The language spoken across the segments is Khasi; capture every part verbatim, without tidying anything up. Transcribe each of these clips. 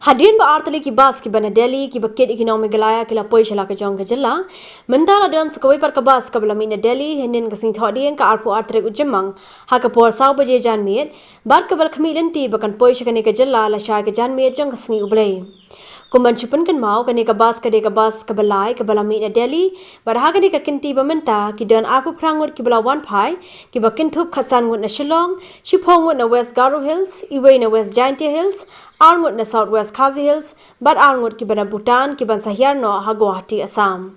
Hadien ba artylli ki bus kiba na Delhi kiba kit ïa ki nong Meghalaya ki la poi sha la ka jong ka jylla, mynta la don sa kawei pat ka bus kaba la mih na Delhi hynnin ka sngi Thohdieng ka arphew ar tarik u Jymmang ha ka por saw baje janmiet, bad kaba la khmih lynti ba kan poi sha kane ka jylla lashai ka janmiet jong ka sngi U Blei. Kum ban shu pynkynmaw, kane ka bus ka dei ka bus kaba lai kaba la mih na Delhi, bad ha kane ka kynti ba mynta ki don arphew phra ngut kiba la wan phai, kiba kynthup khatsan ngut na Shillong, shiphew ngut na West Garo Hills, iwei na West Jaintia Hills, ar ngut na South West Khasi Hills, bad ar ngut kiba na Bhutan kiban sa hiar noh ha Guwahati, Assam.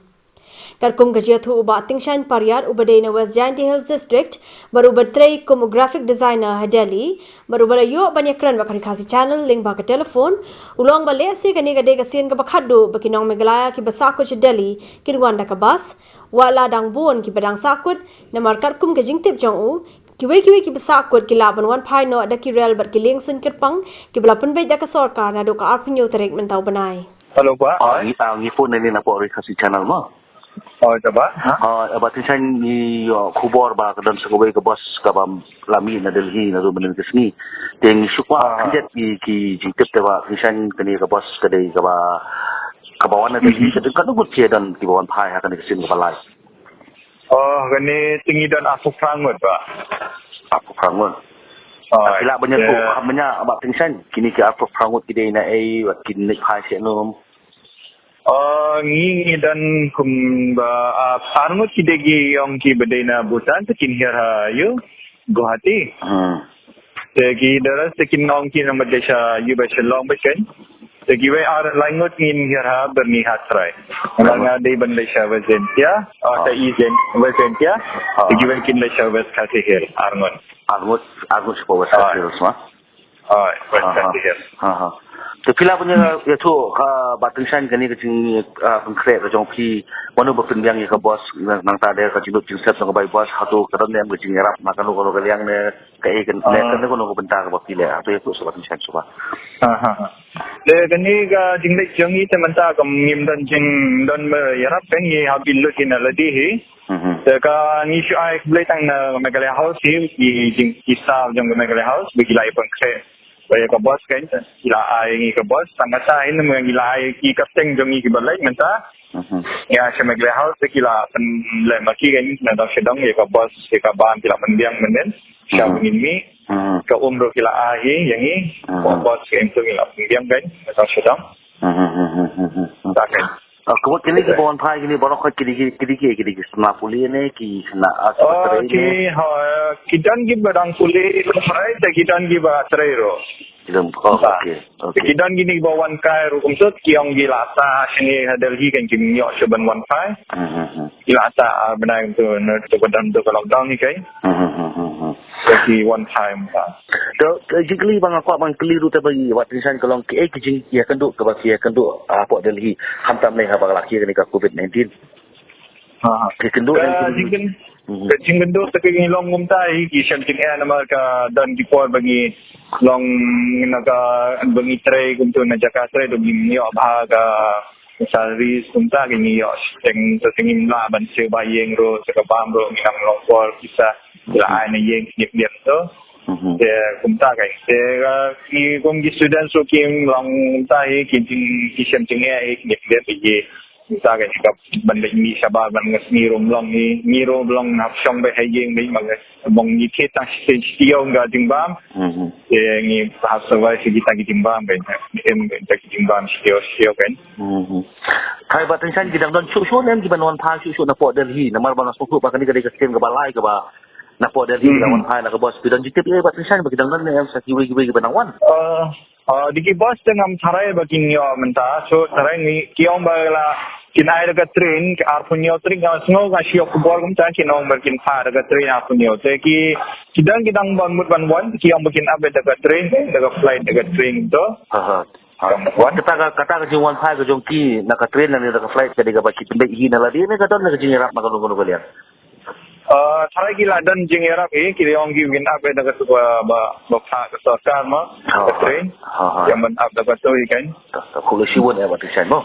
Katkum ka jingïathuh u Bah Tyngshaiñ Pariat uba dei na West Jaintia Hills District, bad uba trei kum u graphic designer ha Delhi, bad uba la ïoh ban ïakren bad ka Khasi Channel lyngba ka telephone, u la ong ba lehse kane ka dei ka sien kaba khatduh ba ki nong Meghalaya kiba sahkut sha Delhi kin wan da ka bus, wat la dang bun kiba dang sahkut, namar katkum ka jingtip jong u, kiwei kiwei kiba sahkut ki lah ban wan phai noh da ki rel bad ki lieng suiñ kyrpang kiba la pynbeit da ka sorkar naduh ka arphew hynñiew tarik mynta u bnai. Hello, Bah. Ah, ngi, ah, ngi phone na ngi na pdeng Khasi Channel mo. Oh, ita, Bah. Ha? Ah, Bah Tyngshaiñ, ngi ïoh khubor ba ka don sa kawei ka bus kaba la mih na Delhi naduh mynnin ka sngi. Te ngi shu kwah khyndiat ïa ki jingtip te Bah Tyngshaiñ, kane ka bus ka dei kaba, kaba wan na Delhi, ka don katno ngut ki don kiba wan phai ha kane ka sien kaba lai. Oh, kane te ngi don arphew phra ngut, Bah. Arphew phra ngut. Oh, ki lah ban ïathuh kham bniah Bah Tyngshaiñ, kine ki arphew phra ngut ki dei na ei, wat kin leit phai shaei? Oh, ngi, ngi don kumba, ah, phra ngut ki dei ki ong kiba dei na Bhutan, te kin hiar ha ïa Guwahati. Hmm. Te ki, the rest te kin ong ki nang bad leit sha ïa ba Shillong ba ken. Te kiwei ar lai ngut ngin hiar ha Byrnihat trai. Namar nga dei ban leit sha West Jaintia, ah, sha East Jain-, West Jaintia. Te kiwei kin leit sha West Khasi Hills, ar ngut. Ar ngut, ar ngut sha West Khasi Hills ma. Oh, West Khasi Hills. Ha, ha. Te phi lah ban ïathuh, ah, Bah Tyngshaiñ, kane ka jing, ah, pynkhreh ka jong phi, mano ba pynbiang ïa ka bus, nangta de ka jingduk jingsep jong ka bai bus, hato ka don ne em ka jingïarap na kano kano ka liang ne, kaei kane, kano kano ka bynta kaba phi leh, hato ïathuh shuwa Bah Tyngshaiñ shuwa. Ha, ha, ha. Te kane ka jingleit jong ngi te mynta kam ngim don jing, don ba ïarap, te ngi hap ïa lut ïa na lade hi. Mhm. Te ka ngi shu ai khublei tang na Meghalaya House hi, ki jing, ki staff jong ka Meghalaya House ba ki la ïa pynkhreh ba ïa ka bus, kan, ki la ai ngi ka bus, tang kata hi namar ngi la ai ki kyrteng jong ngi kiba leit mynta. Mhm. Ïa sha Meghalaya House te ki la pynleh ma ki, kan, na dong sha dong ïa ka bus, ïa ka ban ki la pynbiang mynnin sha ba ngin mih. Mhm. Ka um ruh ki la ai hi ïa ngi. Mhm. Ka bus ka im tu ki la pynbiang, kan, na dong sha dong. Mhm, mhm, mhm, mhm. Ta, kan. Ah, ka mut kine kiba wan phai kine baroh ki dei ki, ki dei ki, ki dei ki khynnah pule ne, ki khynnah, ah, kiba trei ne? Oh, ki, ha, ki don kiba dang pule, kiba trei, te ki don kiba trei ruh. Ki don, oh, okay, okay. Ki don kine kiba wan kai ruh kumta, ki ong ki la sah shane ha Delhi, kan, kim ïoh shuh ban wan phai. Hmm, hmm, hmm. Ki la sah, ah, bnai kumta, na to ka don to ka lockdown hi, kan. Hmm, hmm, hmm, hmm, hmm. Te ki wan phai mynta. To, ka jingkylli ba nga kwah ban kylli ruh te ba ïa Bah Tyngshaiñ ka long, kaei ka jingïakynduh kaba ki ïakynduh, ah, hapoh Delhi, khamtam ne haba la khie kane ka covid nineteen. Ha, ha. Ka jingkynduh, ka jingkyn-, mhm, ka jingkynduh te ka ngi long kumta hi, ki shem jingeh namar ka don ki por ba ngi long na ka, ba ngi trei kumta na jaka trei, to ngim ïoh bha ka salary kumta, ka ngi ïoh shiteng, to ngim lah ban siew bha ïing ruh, sa ka bam ruh ngi nang long por kita, ki la ai na ïing khyndiat khyndiat to. Mhm. Te kumta, kan. Te, ah, ki kum ki students ruh kim long kumta hi, ki jing, ki shem jingeh hi khyndiat khyndiat hi. Kumta, kan, ka ban leit mih shabar ban nga sngi ruh ym long hi, ngi ruh ym long, hap shong beit ha ïing beit, ma nga bong ngi thied tang shi, shi taïew ka jingbam. Mhm. Te ngi hap survive shi kita ki jingbam beit, em, kita ki jingbam shi taïew shi taïew, kan. Mhm. Hai Bah Tyngshaiñ, ki dang don shuh shuh ne em kiban wan phai shuh shuh napoh Delhi, namar ba nga sngewthuh ba kane ka dei ka sien kaba lai kaba napoh Delhi ki la wan phai na ka bus. Phi don jingtip ei Bah Tyngshaiñ ba ki dang don ne em sa kiwei kiwei kiba nang wan? Ah, ah, dei ki bus te ngam tharai ba kin ïoh mynta. So tharai ngi, ki ong ba la kin ai da ka train, ka arphew hynñiew tarik, nga sngew nga shu ïoh khubor kumta, ki ong ba kin phah da ka train arphew hynñiew. Te ki, ki don ki dang ban mut ban wan, ki ong ba kin ap da ka train, da ka flight, da ka train to. Ha, ha. Ha. Kata ka, kata ka jingwan phai ka jong ki na ka train lane da ka flight ka dei kaba ki pynbeit hi na lade ne ka don na ka jingïarap na kano kano ka liang? Ah, tharai ki la don jingïarap hi, ki ong ki kin ap da katu ba, ba, ba phah ka sorkar mo, ka train. Ha, ha. Ïa ban ap da katu hi, kan. Ta, ta, khublei shibun eh Bah Tyngshaiñ mo.